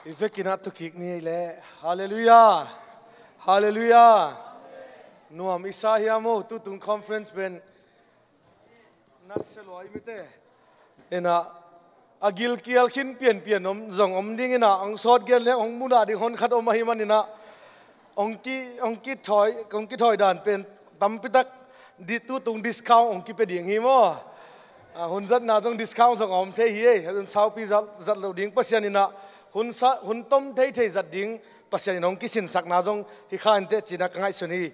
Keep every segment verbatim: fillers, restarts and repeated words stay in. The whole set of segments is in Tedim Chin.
I vekin ah thukik ni ei leh. Halleluiah. Halleluiah. Nuam i sa hiam aw, tutung conference pen na sia lua i mite. Inah a gilkial khin pianpian om zong om ding inah, hong sawt gen leng hong mu nading honkhat om ahih man inah, hong ki, hong kithawi, hong kithawi dan pen tampitak di tutung discount hong kipia ding hi maw. Ah, hun zatna zong discount zong a om thei hi ei. Hun saupi zat, zat lo ding Pasian inah, hun sa, hun tom theithei zat ding Pasian inah hong kisinsakna zong hi kha inteh ci-in ah ka ngaihsun hi.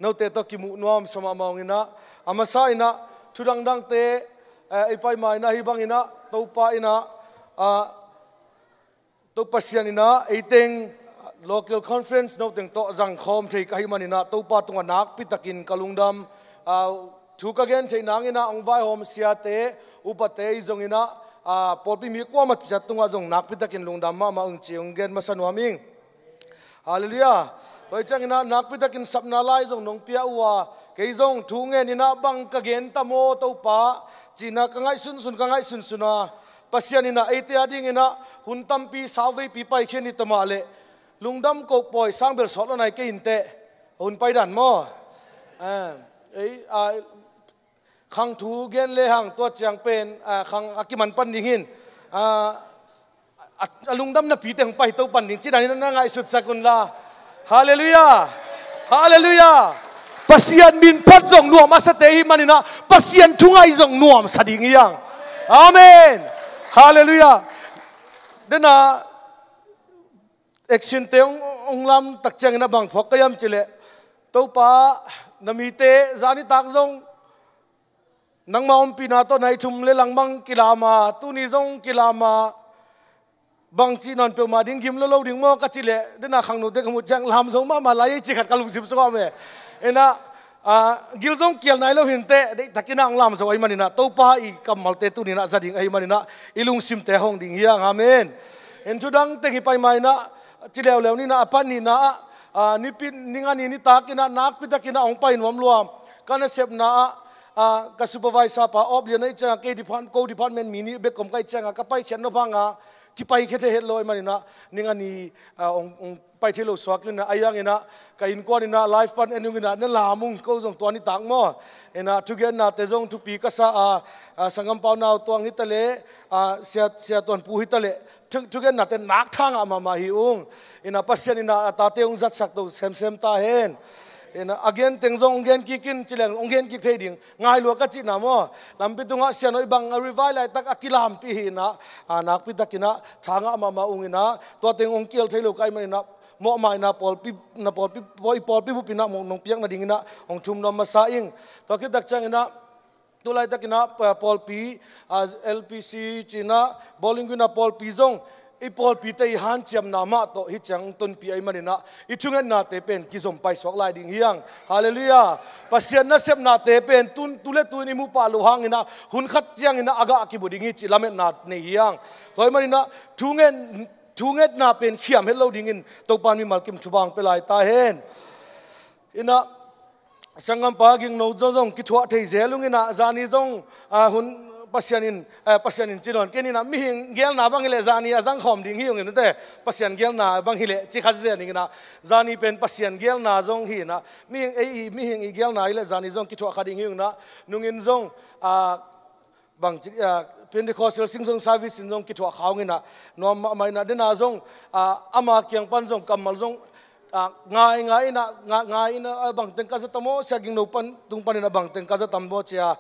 Note tawh kimuh nuam sa mahmah ung inah, a masa inah thu dangdangte, eh, i pai ma inah hih bang inah Topa inah, ah, Topa Pasian inah eiteng local conference noteng tawh zangkhawm thei ka hih man inah Topa tungah nakpitakin ka lungdam. Ah, thu ka gen theih nang inah hong vaihawm siate, upate i zong inah, ah, pawlpi mi kuamah ciat tungah zong nakpitakin lungdam mahmah ung ci hong gen masa nuam ing. Halleluiah. Tua hi ciang inah nakpitakin sapna lai zong nong pia uh a, kei zong thu ngen inah bang ka gen tam aw Topa ci-in ah ka ngaihsunsun, ka ngaihsunsun a, Pasian inah eite a ding inah hun tampi sauveipi paikhia ni ta mah leh, lungdam kohpawi sang bel sawt lo nai kei inteh. Hun pai dan maw? Eh, ei, ah, khang thu gen lehang tua ciang pen, ah, khang a kiman pan ding hin, ah, a, a lungdam napi teng pai to pan ding ci dan inah na ngaihsutsak un la. Halleluiah. Halleluiah. Pasian min phat zong nuam a sate hih man inah Pasian thungai zong nuam sa ding hi hang. Amen. Halleluiah. Dena action te hong, hong lam tak ciang inah bang phuak ka hiam ci leh, Topa, na mite zani tak zong nangma ompihna tawh nai thum le langmang kilam a, tuni zong kilam a, bangci nawn peuhmah ding gim lo lo ding maw ka ci leh, dena khangnote ka muh ciang lam zo mahmah lai ei ci khat ka lungsim sungah om e. Inah, ah, gil zong kial nai lo hinteh, deihtakin ah hong lam zo ahih man inah Topa i kammalte tuni inah za ding ahih man inah i lungsimte hong ding hi hang. Amen. In thu dang teng hi pai ma inah ci leuleu ni inah, a pan ni inah, ah, nipi, ni nga ni nitak inah nakpitakin ah hong pai nuam lua. Ka nasepna ah, ah, ka supervisor pa Op Lian ahih ciangah kei depart-, ko department mi nih bek om ka hih ciangah ka paikhiat nop hangah kipaikhia thei het lo ahih man inah, ni nga ni, ah, hong, hong pai thei lo suak inah, ahi hang inah ka innkuan inah live pan en ung inah na lam ung, ko zong tua nitak maw. Inah thugennate zong thupi ka sa a, ah, Sanggam Pau Nau Tuang hi ta leh, ah, Sia, Sia Tuan Pu hi ta leh, thu, thugennate nak tha ngah mahmah hi ung. Inah Pasian inah a tate hong zatsak to semsem ta hen. Inah a gen teng zong hong gen kik in ci leng hong gen kik thei ding. Ngai lua ka cihna maw? Lampi tungah Sia Noi bang a revive laitak a kilampih hi inah, ah, nakpitakin ah tha ngah mahmah ung inah, tua teng hong kial thei lo ka hih man inah, mawhmaina pawlpi, na pawlpi, paw-, i pawlpi bup inah mawh nong piak nading inah hong thum nuam masa ing. Tua khit tak ciang inah, tu laitak inah, pa-, pawlpi, ah, L P C ci inah, Bowling Green ah pawlpi zong, i pawlpite i hanciamna mah tawh hih ciang tonpih ahih man inah i thungetnate pen kizom paisuak lai ding hi hang. Halleluiah. Pasian nasepnate pen tun, tu le tu in i mu pah loh hang inah hun khat ciang inah a gah kibu ding hi cih lametna nei hi hang. Tua ahih man inah thungen, thungetna pen khiam het lo dingin Topa in mimal kim thupha hong pia lai ta hen. Inah, Sanggampa Gingno zong zong kithuah thei zel ung inah, zani zong, ah, hun Pasian in, eh, Pasian in ci nawn kei ni inah, mihing gelna bang hi leh zani a zangkhawm ding hi ung in ute, Pasian gelna bang hi leh ci kha zel ning inah, zani pen Pasian gelna zong hi inah, mihing, ei, mihing i gelna hi leh zani zong kithuah kha ding hi ung inah, nungin zong, ah, bangci, ah, Pentecostal Sing Song Service in zong kithuah kha ung inah, nuam mahmah inah, dena zong, ah, ama kiang pan zong kammal zong, ah, ngai, ngai inah, nga-, ngai inah, ah, bangteng ka za tam aw, Sia Gingno pan, tung pan inah bangteng ka za tam aw cia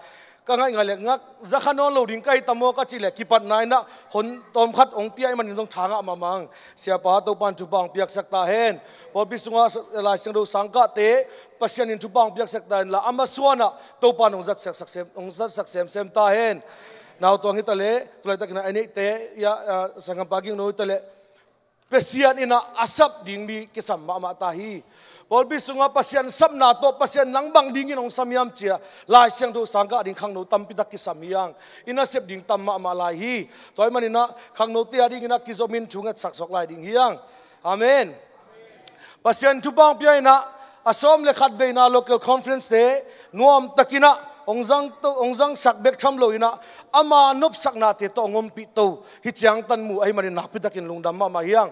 ka ngaih ngaih leh ngak za kha nawn lo ding ka hi tam aw ka cih leh kipatna inah hon tawmkhat hong pia ahih manin zong tha ngah mahmah ing. Siapa Topa in thupha hong piaksak ta hen. Pawlpi sungah sa-, Lai Siangtho sangkahte Pasian in thupha hong piaksak ta hen la, a masuanah Topa in hong zatsak, sak sem, hong zatsak semsem ta hen. Nau Tuang hi ta leh, tu laitakin a neihte, ia, ah, Sanggampa Gingno hi ta leh, Pasian inah a sap ding mi kisam mahmah ta hi. Pawlpi sungah Pasian sapna tawh Pasian nang bang dingin hong sam hiam cia Lai Siangtho sangkah ding khangno tampi tak kisam hi hang. I nasep ding tam mahmah lai hi. Tua ahih man inah khangnote a ding inah kizomin thungetsak suak lai ding hi hang. Amen. Pasian thupha hong pia inah a sawm le khat veina local conference te nuamtak inah hong zang to, hong zangsak bek tham lo inah ama nopsaknate tawh hong ompih to, hih ciang tan mu ahih manin nakpi takin lungdam mahmah hi hang.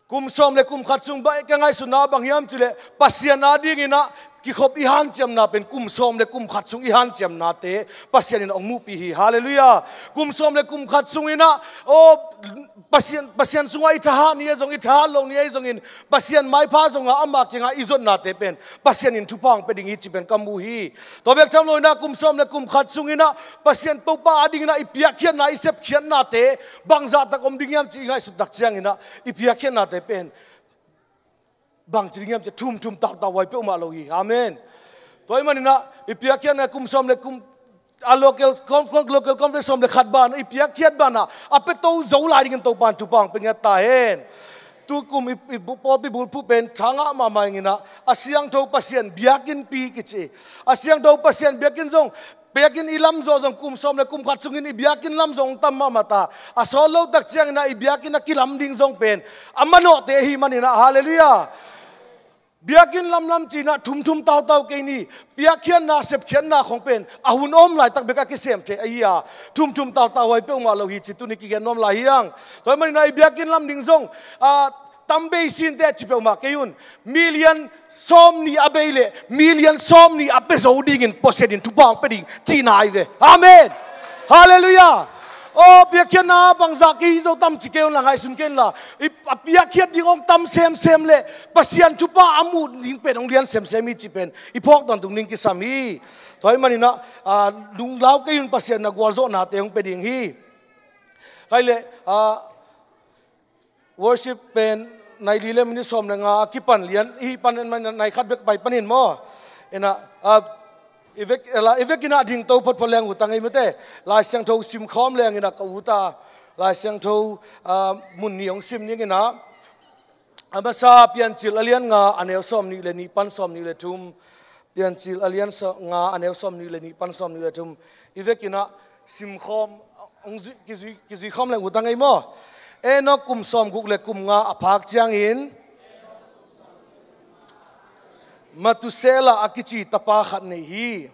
Kum sawm le kum khat sung bang ka ngaihsutna bang hiam cih leh Pasian adingin ah kikhop i hanciamna pen kum sawm le kum khat sung i hanciamnate Pasian in hong muhpih hi. Halleluiah. Kum sawm le kum khat sungin ah, aw, Pasian, Pasian sungah i thahat ni ahi zong, i thahat lo ni ahi zongin, Pasian maipha zongah ama kiangah i zotnate pen Pasian in thupha hong pia ding hi cih pen ka mu hi. Tua bek tham loin ah kum sawm le kum khat sungin ah Pasian Topa adingin ah i piakkhiatna, i sepkhiatnate bangzah tak om ding hiam cih i ngaihsut tak ciangin ah i piakkhiatnate pen bangci ding hiam cih thum thum tautau huai peuhmah lo hi. Amen. Tua ahih manin ah i piakkhiatna kum sawm le kum, a local conf-, local conference sawm le khat banah i piakkhiat banah a pia to zo lai dingin Topa in thupha hong pia ngiat ta hen. Tu kum i, i bu-, pawlpi bulphuh pen tha ngah mahmah ing in ah, a siangtho Pasian biakinnpi kici. A siangtho Pasian biakinn zong, biakinn i lamzawh zong kum sawm le kum khat sungin i biakinn lamzawh hong tam mahmah ta. A sawt lo tak ciangin ah i biakinn a kilam ding zong pen a manawhte ahih manin ah, halleluiah. Biakinn lamlam ci-in ah thum thum tautau kei ni. Piakkhiatna, sepkhiatna khong pen a hun a om laitak bek a kisem thei ahi a, thum thum tautau huai peuhmah lo hi cih tuni kigen nuam lai hi hang. Tua ahih manin ah i biakinn lam ding zong, a, tam beisin teh ci peuhmah kei un. Million sawmnih a bei leh million sawmnih a pia zo dingin Pasian in thupha hong pia ding cihna hi ve. Amen. Halleluiah. Aw, piakkhiatna bangzah kei hi zo tam ci kei un la, ngaihsun kei un la. I, a piakkhiat ding hong tam semsem leh Pasian thupha a muh ding pen hong lian semsem hi cih pen i phawk tawntung ding kisam hi. Tua ahih manin ah, a, lunglau kei un, Pasian in a gualzawhnate hong pia ding hi. Kei leh, a, worship pen nai li le minute sawm le nga a kipan lian, i pan en man nai khat bek pai panin maw. In ah, a, i vek, la, i vekin ah dingto photphot leng ut a ngei mate. Lai Siangtho simkhawm leng in ah ka ut a. Lai Siangtho, a, mun nih hong sim ning in ah. A masa Piancil a lian nga a neu sawmnih le nih pan sawmnih le thum. Piancil a lian sa-, nga a neu sawmnih le nih pan sawmnih le thum. I vekin ah simkhawm, hong zui, kizui, kizui khawm leng ut a ngei maw. Enok kum sawmguk le kum nga a phak ciangin Matuselah a kici tapa khat nei hi.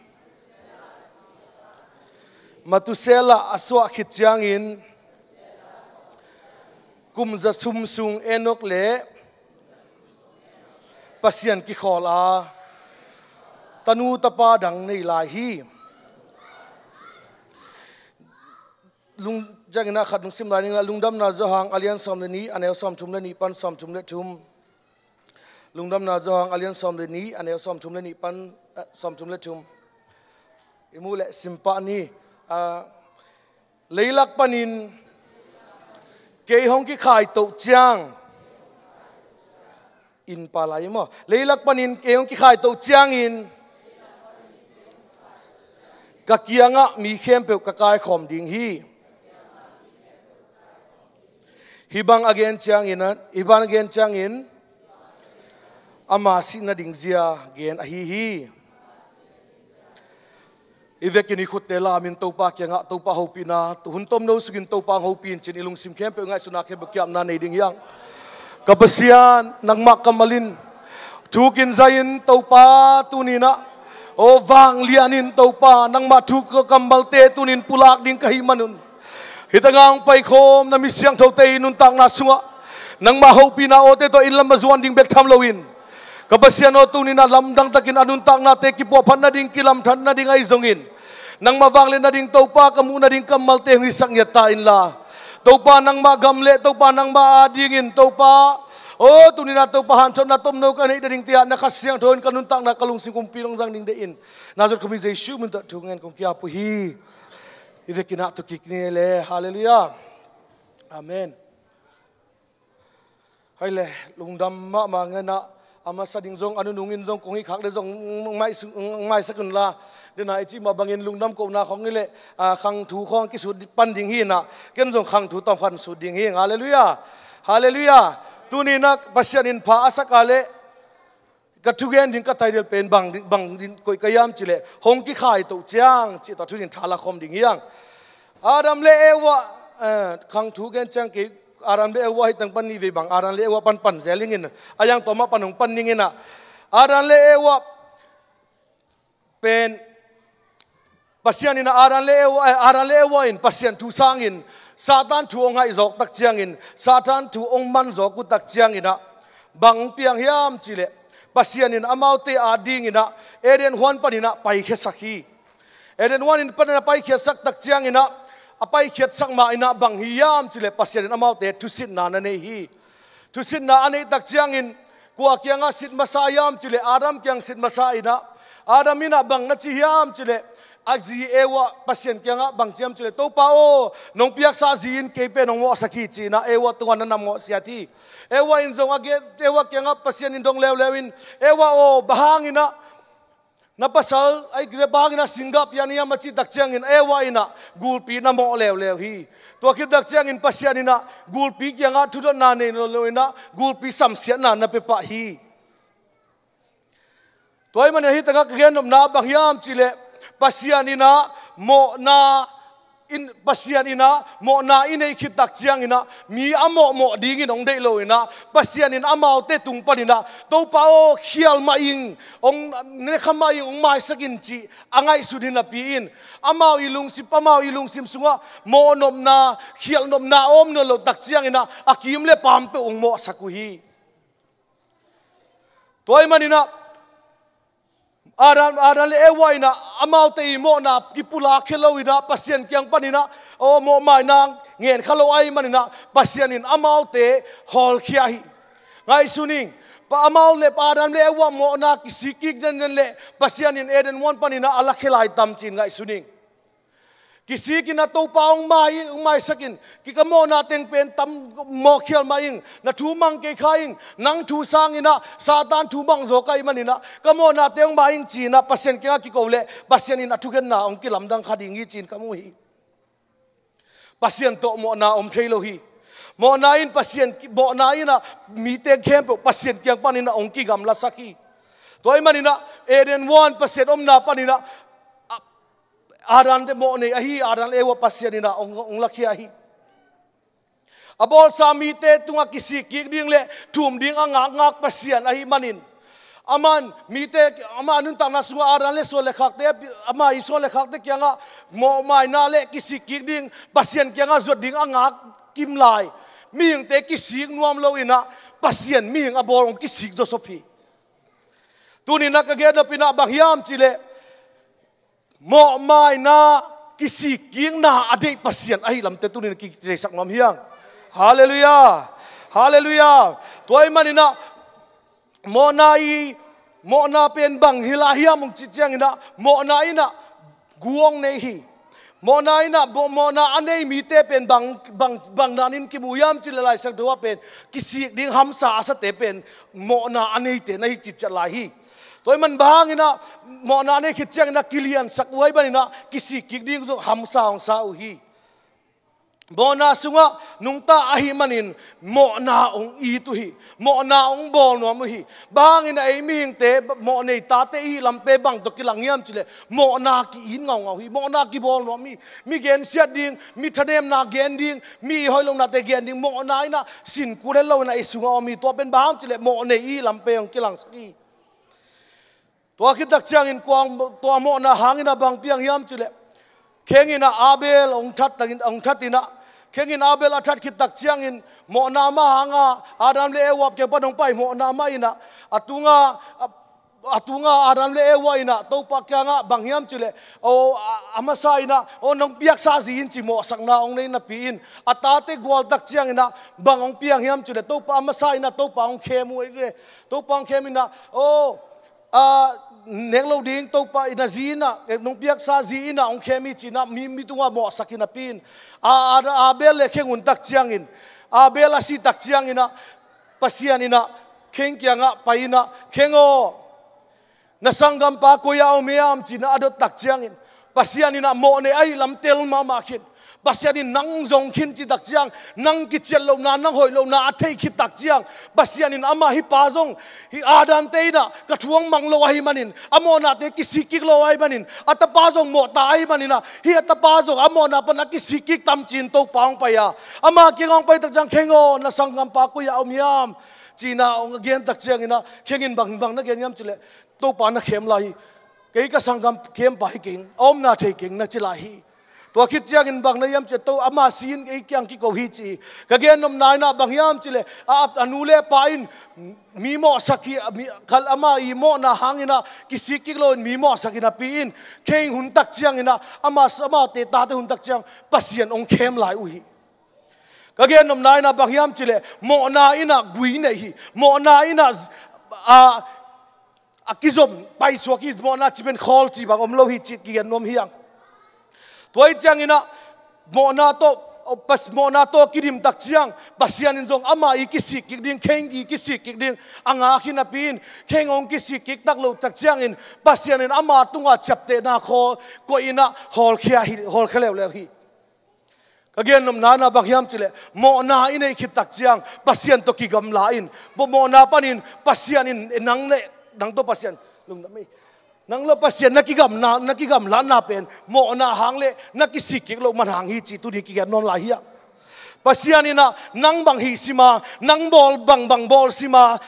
Matuselah a suah khit ciangin kum za thum sung Enok le Pasian kikhawl a, tanu tapa dang nei lai hi. Lung, ciangin ah khat hong sim lai ning in ah, Lungdamna Johan a lian sawm le nih a neu sawmthum le nih pan sawmthum le thum. Lungdamna Johan a lian sawm le nih a neu sawmthum le nih pan, eh, sawmthum le thum. I muh leh sim pah ni. Ah, leilak panin kei hong kikhai toh ciang, in pa lai maw. Leilak panin kei hong kikhai toh ciangin ka kiangah mi khempeuh ka kaikhawm ding hi. Hih bang a gen ciangin, hih bang a gen ciangin ama sih nading zia gen ahi hi. I vekin i khutte lamin Topa kiangah, Topa hopihna, tu hun tomno sungin Topa hong hopih in ci-in i lungsim khempeuh, ngaihsutna khempeuh kiamna nei ding hi hang. Ka Pasian, nangmah kammal in, thu kin zai in Topa tuni-in ah, aw vanglian in Topa, nangmah thu kammalte tuni-in pulak ding ka hih manun, hih tangah hong paikhawm na mi siangthote i nuntakna sungah nangmah hopihna awte tawh inn lam a zuan ding bek tham loin, ka Pasian aw, tuni-in ah lamdang takin a nuntaknate kipuahphat nading, kilamthat nading ahi zongin, nangmah vanglian nading Topa, ka muh nading kammalte hong hisak ngiat ta inla, Topa nangmah gam le Topa nangmah adingin Topa, aw tuni-in ah Topa hanthotna tomno ka neih nadingte ah na Kha Siangtho in ka nuntakna, ka lungsim kumpi hong zang ding deih in, Nazareth khua mi Jesuh min tawh thu ngen kong ki-ap uh hi. I vekin ah tu kik ni le. Halleluiah. Amen. Hai le, lungdam mahmah ngen ah, a masa ding zong, a nunung in zong kong hih khak le zong, mai su-, maisak un la. Dena i cih mah bangin lungdam kohna khong hi leh, a, khang thu khong kisut pan ding hi in ah, ken zong khang thu tawm khat sut ding hi. Halleluiah. Halleluiah. Tuni-in ah Pasian in pha a sak a leh, ka thugen ding ka title pen bang ding, bang ding koih ka hiam cih leh, hong kikhai toh ciang, cih tawh thu ding tha la khawm ding hi hang. Adam le Eva, eh, khang thu gen ciang kei, Adam le Eva hi teng pan ni vei bang, Adam le Eva pan pan zel ing in, a yang tawm ah pan hong pan ning in ah. Adam le Eva pen, Pasian in ah Adam le Eva, eh, Adam le Eva in Pasian thu sangin Satan thu hong haih zawk tak ciangin, Satan thu hong man zawk uh tak ciangin ah, bang hong piang hiam cih leh, Pasian in amaute adingin ah Eden huan panin ah paikhiasak hi. Eden huan panin a paikhiatsak tak ciangin ah, a paikhiatsak mah in ah bang hi hiam cih leh, Pasian in amaute thusitna na nei hi. Thusitna a neih tak ciangin, kua kiangah sit masa hiam cih leh, Adam kiang sit masa in ah, Adam in ah bang na ci hiam cih leh, a zi Eva Pasian kiangah bang ci hiam cih leh, "Topa aw, nong piaksa zi in kei pen hong mawhsak hi," ci-in ah Eva tungah na na mawhsiat hi. Eva in zong a gen, Eva kiangah Pasian in dong leuleu in, "Eva aw, bang hangin ah na pasal, ai, bang hangin ah singgah pian hiam?" a cih tak ciangin Eva in ah gulpi na mawh leuleu hi. Tua khit tak ciangin Pasian in ah gulpi kiangah thudotna nei lo in ah, gulpi samsiatna na pia pah hi. Tua ahih manin ah hih takah ka gennopna bang hiam cih leh, Pasian in ah mawhna in, Pasian in ah mawhna i neih khit tak ciangin ah, mi a mawhmawh dingin hong deih lo in ah, Pasian in amaute tung panin ah, "Topa aw, khial mah ing, hong ne kha mah ing, hong maisak in," cih a ngaihsut hi napi in, amau i lungsim, amau i lungsim sungah mawhnopna, khialhnopna a om nawn loh tak ciangin ah, a kim le paam peuh hong mawhsak uh hi. Tua ahih manin ah, Adam, Adam le Eva in ah amaute i mawhna kipulak khia lo in ah, Pasian kiang panin ah, aw, mawhmaina ngen kha lo ahih manin ah, Pasian in amaute hawlkhia hi. Ngaihsun ing, pa, amau le pa Adam le Eva mawhna kisik kik zenzen leh, Pasian in Eden huan panin ah a lakhia lai tam ci-in ngaihsun ing. Kisik in ah, "Topa, hong mai, hong maisak in, kei ka mawhna teng pen tam, mawh khial mah ing, na thu mang kei kha ing, nang thu sangin ah Satan thu mang zaw ka hih manin ah, ka mawhna teng hong mai ing," ci-in ah Pasian kiangah kiko leh, Pasian in a thugenna hong kilamdang kha ding hi ci-in ka mu hi. Pasian tawh mawhna om thei lo hi. Mawhna in Pasian, mawhna in ah mite khempeuh Pasian kiang panin ah hong kigamlasak hi. Tua ahih manin ah Eden huan, Pasian omna panin ah, a, Adam te mawhnei ahi, Adam le Eva Pasian in ah hong, hong lakhia hi. A bawlsa mite tungah kisik kik ding le thum ding a ngakngak Pasian ahih manin, aman mite, ama nuntakna sungah Adam le suan le khakte, ama i suan le khakte kiangah mawhmaina le kisik kik ding Pasian kiangah zuat ding a ngak kim lai, mihingte kisik nuam lo in ah, Pasian mihing a bawl hong kisik zawsop hi. Tuni-in ah ka gennop in ah bang hiam cih leh, mawhmaina, kisik kikna a deih Pasian ahih lamte tuni-in kitheisak nuam hi hang. Halleluiah. Halleluiah. Tua ahih manin ah, mawhna i, mawhna pen bang hi lai hiam hong cih ciangin ah, mawhna in ah gu hong nei hi. Mawhna in ah, mawh-, mawhna a nei mite pen bang, bang, bang danin kimu hiam cih leh, Lai Siangtho ah pen kisik ding hamsa a sate pen mawhna a neite na hi citciat lai hi. Tua ahih manin bang hangin ah mawhna a nei khit ciangin ah kiliansak uh ahih manin ah, kisik kik ding zong hamsa hong sa uh hi. Mawhna sungah nungta ahih manin mawhna hong it uh hi. Mawhna hong bawl nuam uh hi. Bang hangin ah ei mihingte, mawhnei tate i hih lamte bang tawh kilang hiam cih leh, mawhna ki-it ngaungau hi. Mawhna kibawl nuam hi. Mi gensiat ding, mi thanemna gen ding, mi hoih lohnate gen ding, mawhna in ah sinkul het lo in ah i sungah om hi. Tua pen bang hang cih leh, mawhnei i hih lam pen hong kilangsak hi. Tua khit tak ciangin kua, tua mawhna hangin ah bang piang hiam cih leh, khengin ah Abel hong that takin, hong that in ah, khengin Abel a that khit tak ciangin mawhna mah hang a, Adam le Eva kiang pan hong pai mawhna mah in ah, a tunga, a, a tunga Adam le Eva in ah Topa kiangah bang hiam cih leh, aw, a, a masa in ah, aw, nong piaksa zi in ci mawhsakna hong nei napi in, a tate gual tak ciangin ah bang hong piang hiam cih leh, Topa a masa in ah Topa hong khem uh hi ve. Topa hong khem in ah, aw, a, nek lo ding, Topa in ah zi in ah, nong piaksa zi in ah hong khem hi ci-in ah mi, mi tungah mawhsak hi napi in, a, a, Abel le kheng un tak ciangin, Abel a si tak ciangin ah, Pasian in ah kheng kiangah pai in ah, "Kheng aw, na sanggampa koi-ah om hiam?" ci-in ah a dot tak ciangin, Pasian in ah mawhnei ahih lam tel mahmah khin, Pasian in nang zong khin cih tak ciang, nang kiciat lohna, nang hoih lohna a thei khit tak ciang, Pasian in amah, "Hih pa zong, hih Adam te in ah ka thu hong mang lo ahih manin, a mawhnate kisik kik lo ahih manin, a tapa zong mawh ta ahih manin ah, hih a tapa zong a mawhna pan a kisik kik tam," ci-in Topa hong pai a, ama kiangah hong pai tak ciang, "Kheng aw, na sanggampa koi-ah om hiam?" ci-in ah hong gen tak ciangin ah, kheng in bang, bang na gen hiam cih leh, "Topa, na khem lai hi. Kei ka sanggam khempa hi keng, a omna thei keng," na ci lai hi. Tua khit ciangin bang na hiam cih leh, to ama si in ei kiang kiko hi ci hi. Ka gen nopna in ah bang hiam cih leh, a, a nu le pa in mi mawhsak hi, mi, kal ama i mawhna hangin ah kisik kik loin mi mawhsak hi napi in, kheing hun tak ciangin ah ama, amaute tate hun tak ciang Pasian hong khem lai uh hi. Ka gen nopna in ah bang hiam cih leh, mawhna in ah gui nei hi. Mawhna in ah, a, a kizom paisuak hi. Mawhna cih pen khawl cih bang om lo hi cih kigen nuam hi hang. Tua hi ciangin ah mawhna tawh, Pas-, mawhna tawh kidim tak ciang Pasian in zong ama i kisik kik ding, kheing i kisik kik ding a ngak hi napi in, kheing hong kisik kik tak loh tak ciangin Pasian in ama tungah ciaptehna khawl koih in ah hawlkhia hi, hawlkhia leuleu hi. Ka gen nopna in ah bang hiam cih leh, mawhna i neih khit tak ciang Pasian tawh kigamla in, mawhna panin Pasian in, eh, nang le, nang tawh Pasian, lungdam ei. Nang le Pasian na kigamna, na kigamlatna pen mawhna hang le na kisik kik loh man hang hi cih tuni kigen nuam lai hi hang. Pasian in ah nang bang hih sim a, nang bawl bang, bang bawl sim a,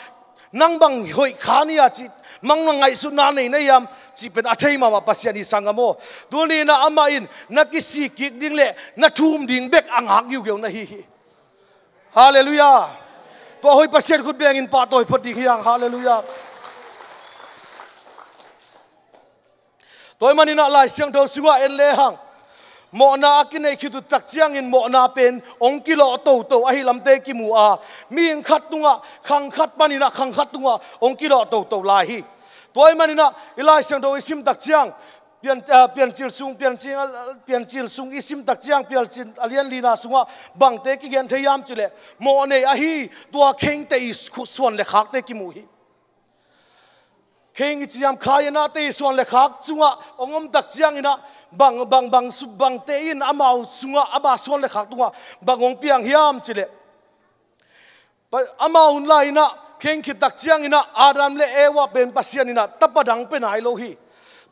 nang bang hoih kha ni a cih, nang bang ngaihsutna nei na hiam cih pen a thei mahmah Pasian hi, sanggam aw. Tuni in ah amah in na kisik kik ding le na thum ding bek a ngak giugeu na hi hi. Halleluiah. Tua hoih Pasian khut bengin pahtawi phot ding hi hang. Halleluiah. Tua ahih manin ah Lai Siangtho sungah en lehang, mawhna a kineih khit uh tak ciangin mawhna pen hong kilawh toto ahi lamte kimu a, mihing khat tungah, khang khat panin ah khang khat tungah hong kilawh toto lai hi. Tua ahih manin ah i Lai Siangtho i sim tak ciang, Pian, ah, Piancil sung, Piancil, Piancil sung i sim tak ciang, Piancil a lian lina sungah bangte kigen thei hiam cih leh, mawhnei ahi tua khengte i khu-, suan le khakte kimu hi. Kheng i cih hiam, khaina te i suan le khak sungah hong om tak ciangin ah bang, bang, bang su-, bangte in amau sungah, ama suan le khak tungah bang hong piang hiam cih leh, Pa-, amau hun lai in ah kheng khit tak ciangin ah Adam le Eva pen Pasian in ah tapa dang pia nai lo hi.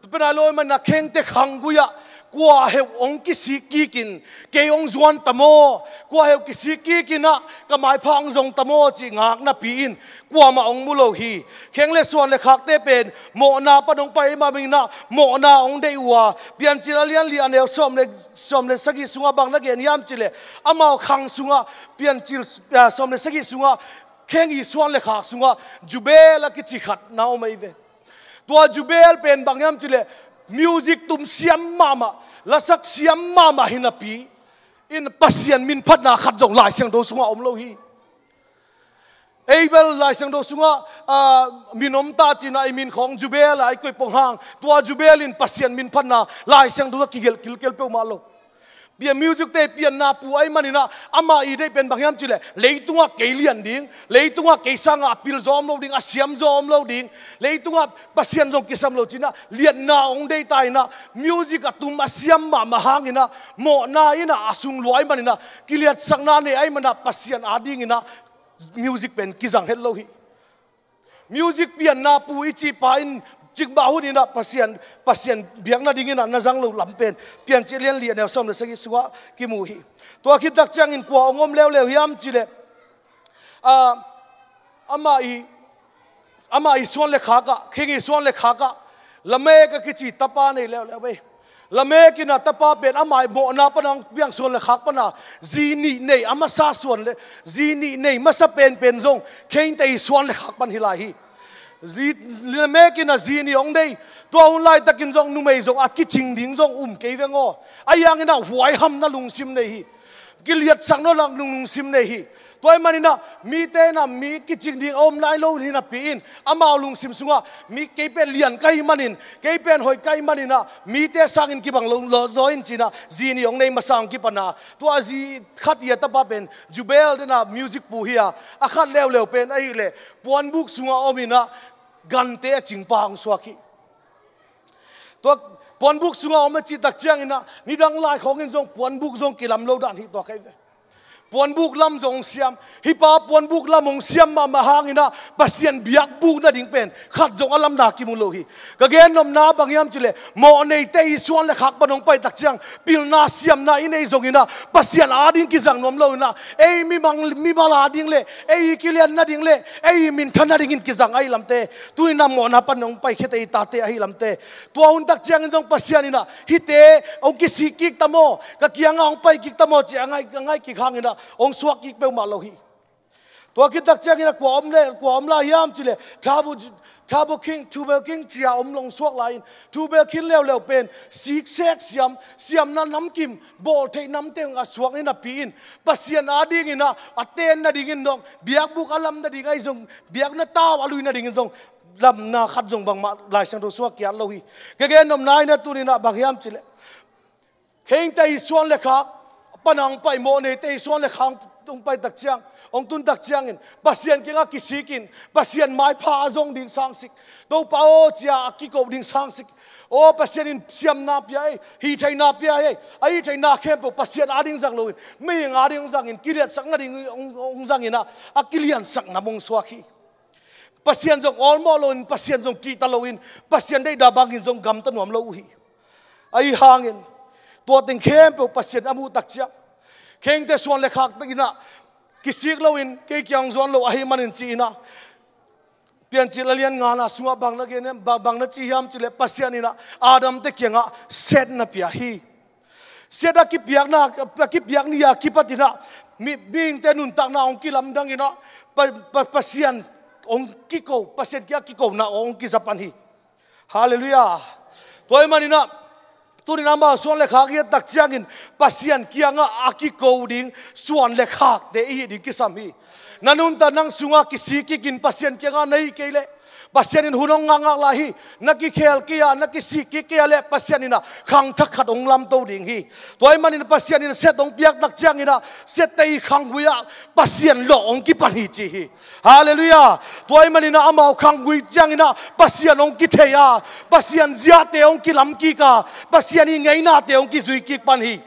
Pia nai lo ahih manin ah khengte khanggui ah kua heuh hong kisik kik in kei hong zuan ta maw, kua heuh kisik kik in ah ka maipha hong zong ta maw cih ngak napi in kuamah hong mu lo hi. Kheng le suan le khakte pen mawhna pan hong pai ahih manin ah mawhna hong deih uh a, Piancil a lian li a neu sawm le, sawm le sagih sungah bang na gen hiam cih leh, amau khang sungah, Piancil, ah, sawm le sagih sungah, kheng i suan le khak sungah Jubel a kici khat na om ahi ve. Tua Jubel pen bang hiam cih leh, music tum siam mahmah, lasak siam mahmah hi napi in Pasian min phatna khat zong Lai Siangtho sungah om lo hi. Ei bel Lai Siangtho sungah, ah, min om ta ci-in ah i min khawng Jubel a i koih pong hang, tua Jubel in Pasian min phatna Lai Siangtho sungah kigelh kilkel peuhmah lo. Pian, music te pianna pu ahih manin ah amah i deih pen bang hiam cih leh, leitungah kei lian ding, leitungah kei sangah a pil zaw om lo ding, a siam zaw om lo ding, leitungah Pasian zong kisam lo ci-in ah liatna hong deih ta in ah, music a tum a siam mahmah hangin ah, mawhna in ah a sung lua ahih manin ah, kiliatsakna nei ahih manin ah Pasian adingin ah music pen kizang het lo hi. Music pianna pu i cih pa in cikmah hun in ah Pasian, Pasian biak nadingin ah na zang loh lam pen Piancil a lian li a neu sawm le sagih sungah kimu hi. Tua khit tak ciangin kua hong om leuleu hiam cih leh, ah, amah i, amah i suan le khak ah, kheng i suan le khak ah Lamek a kici tapa nei leuleu ei. Lamek in ah tapa pen amah i mawhna pan a hong piang suan le khak pan a zi nih nei a masa suan le, zi nih nei masa penpen zong khengte i suan le khak pan hi lai hi. Zi, Lamek in ah zi nih hong nei. Tua hun laitakin zong numei zong a kicing ding zong um kei veng aw. Ahi hangin ah huaihamna lungsim nei hi. Kiliatsak nawn lo lungsim nei hi. Tua ahih manin ah mite in ah mi kicing ding a om nai lo hi napi in, amau lungsim sungah mi kei pen lian ka hih manin, kei pen hoih ka hih manin ah mite sangin kibang lo, lo zaw in ci-in ah zi nih hong nei masa hong kipan a, tua zi khat i a tapa pen Jubel den a music pu hi a, a khat leuleu pen ahih leh puanbuk sungah om in ah gante a cingpa hong suak hi. Tua puanbuk sungah om a cih tak ciangin ah nidang lai khawngin zong puanbuk zong kilam lo dan hi tua kei ve. Puanbuk lam zong hong siam. Hih pa puanbuk lam hong siam mahmah hangin ah Pasian biakbuk nading pen khat zong a lamna kimu lo hi. Ka gennopna bang hiam cih leh, mawh neite i suan le khak pan hong pai tak ciang, pilna siamna i neih zongin ah Pasian ading kizang nuam lo in ah, ei mimal, mimal ading le ei kilian nading le ei minthan nadingin kizang ahi lamte, tuni in ah mawhna pan hong paikhia te i tate ahi lamte, tua hun tak ciangin zong Pasian in ah hihte hong kisik kik ta maw, ka kiangah hong pai kik ta maw ci a ngai, a ngai kik hangin ah hong suak kik peuhmah lo hi. Tua khit tak ciangin ah kua om le, kua om lai hiam cih leh, Tabu, Tabu King, Tubal King ci-a om lo hong suak lai-in, Tubal King leuleu pen siksek siam, siamna namkim, bawltheih namte hong a suak in a pi in, Pasian adingin ah a ten nadingin dong, biakbuk a lam nading ahi zong, biakna tau a lui nadingin zong, lamna khat zong bangmah Lai Siangtho sungah kiat lo hi. Ka gennopna in ah tuni in ah bang hiam cih leh, kheite i suan le khak pan hong pai, mawh neite i suan le khak hong pai tak ciang, hong tun tak ciangin Pasian kiangah kisikin, Pasian maipha a zong ding sangsik. Topa aw ci-a a kiko ding sangsik. Aw, Pasian in siamna pia ei, hih theihna pia ei, a hih theihna khempeuh Pasian ading zang loin, mihing ading zangin, kiliansak nading hong, hong zangin ah, a kiliansak nam hong suak hi. Pasian zong awlmawh loin, Pasian zong kihta loin, Pasian deihna bangin zong gamta nuam lo uh hi. Ahi hangin, tua teng khempeuh Pasian a muh tak ciang, kheite suan le khak tak in ah, kisik loin, kei kiang zuan lo ahih manin ci in ah, Piancil a lian ngana sungah bang na gen, bang, bang na ci hiam cih leh, Pasian in ah Adam te kiangah Seth na pia hi. Seth a kipiakna, a kipiak ni a kipat in ah, mi, mihingte nuntakna hong kilamdang in ah, Pa, Pa, Pasian hong kiko, Pasian kiangah kikona hong kiza pan hi. Halleluiah. Tua ahih manin ah, tuni in ah amau suan le khak i et tak ciangin, Pasian kiangah a kiko ding suan le khakte i hih ding kisam hi. Na nuntak nang sungah kisik kikin Pasian kiangah na hih kei leh, Pasian in hun hong ngakngak lai hi. Na kikhel kei a, na kisik kik kei a leh, Pasian in ah khang thak khat hong lamto ding hi. Tua ahih manin Pasian in Seth hong piak tak ciangin ah, Seth te i khanggui ah Pasian lawh hong kipan hi ci hi. Halleluiah. Tua ahih manin ah amau khanggui ciangin ah Pasian hong kithei a, Pasian ziate hong kilam kik a, Pasian i ngeinate hong kizui kik pan hi.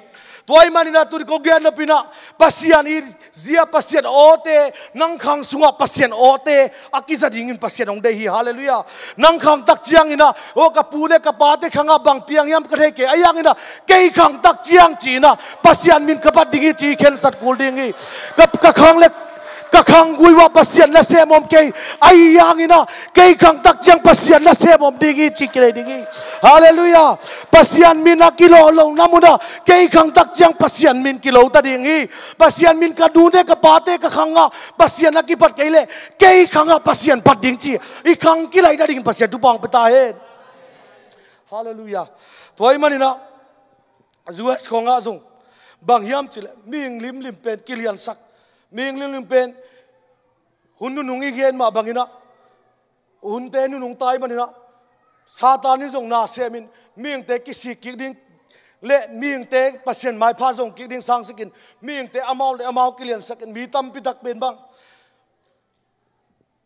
Tua ahih manin ah tuni ko gen nop in ah, Pasian i zia, Pasian awte, nang khang sungah Pasian awte a kiza dingin Pasian hong deih hi. Halleluiah. Nang khang tak ciangin ah, aw, ka pu le ka pate khangah bang piang hiam ka thei kei, ahi hangin ah kei khang tak ciang ci in ah Pasian min ka phat ding hi ci khensat kul ding hi. Ka, ka khang le ka khanggui uah Pasian nasem om kei, ahi hangin ah kei khang tak ciang Pasian nasem om ding hi ci kithei ding hi. Halleluiah. Pasian min a kilawh lohna munah kei khang tak ciang Pasian min kilo ta ding hi. Pasian min ka nute ka pate ka khangah Pasian a kiphat kei leh, kei khangah Pasian phat ding ci, i khang kilaih nadingin Pasian thupha hong pia ta hen. Halleluiah. Tua ahih manin ah, U S khawngah zong bang hiam cih leh, mihing limlim pen kiliansak, mihing limlim pen hun nunung i gen mah bangin ah, hunte nunung ta ahih manin ah, Satan in zong na semin, mihingte kisik kik ding le mihingte Pasian maipha zong kik ding sangsikin, mihingte amau le amau kiliansakin, mi tampi tak pen bang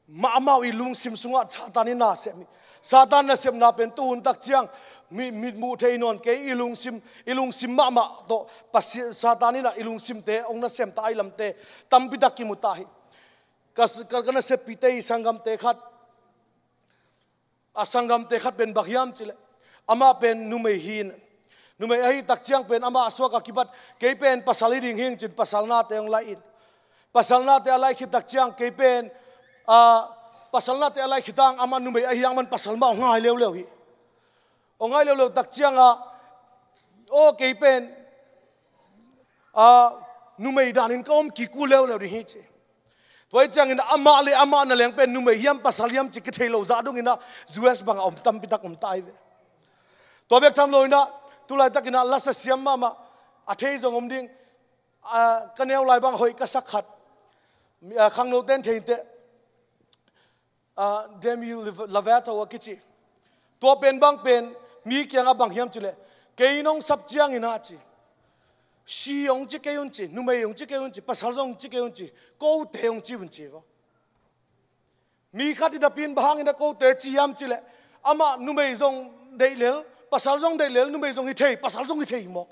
mah amau i lungsim sungah Satan in na sem hi. Satan nasepna pen tuhun tak ciang mi, mitmuh thei nawn kei, i lungsim, i lungsim mahmah tawh Pasian, Satan in ah i lungsimte hong nasem ta, ahi lamte tampi tak kimu ta hi. Ka, ka, ka naseppihte i sanggamte khat, a sanggamte khat pen bang hiam cih leh, amah pen numei hi in, numei ahih tak ciang pen amah a suak a kipat, kei pen pasal hi ding hi ing ci-in pasal nate hong laih in, pasal nate a laih khit tak ciang kei pen, ah, pasal nate a laih khit hang amah numei ahi hang man pasal mah hong ngai leuleu hi. Hong ngai leuleu tak ciang ah, aw, kei pen, ah, numei danin ka om kik uh leuleu ding hi ci. Tua ahih ciangin amah le amah na leng pen numei hiam pasal hiam ci kithei lo zah dongin ah, U S bangah om tampi tak om ta hi ve. Tua bek tham loin ah, tu laitakin ah lasa siam mahmah, a thei zong om ding, ah, ka neu lai bang hoih ka sak khat, ah, khangnote in thei inteh, ah, Demi Lovato a kici. Tua pen bang pen, mi kiangah bang hiam cih leh, kei nong sap ciangin ah ci, she hong ci kei un ci, numei hong ci kei un ci, pasal zong hong ci kei un ci, kote hong ci un ci vaw. Mi khat in napi in bang hangin ah kote ci hiam cih leh, amah numei zong deih lel, pasal zong deih lel, numei zong hi thei, pasal zong hi thei mawk.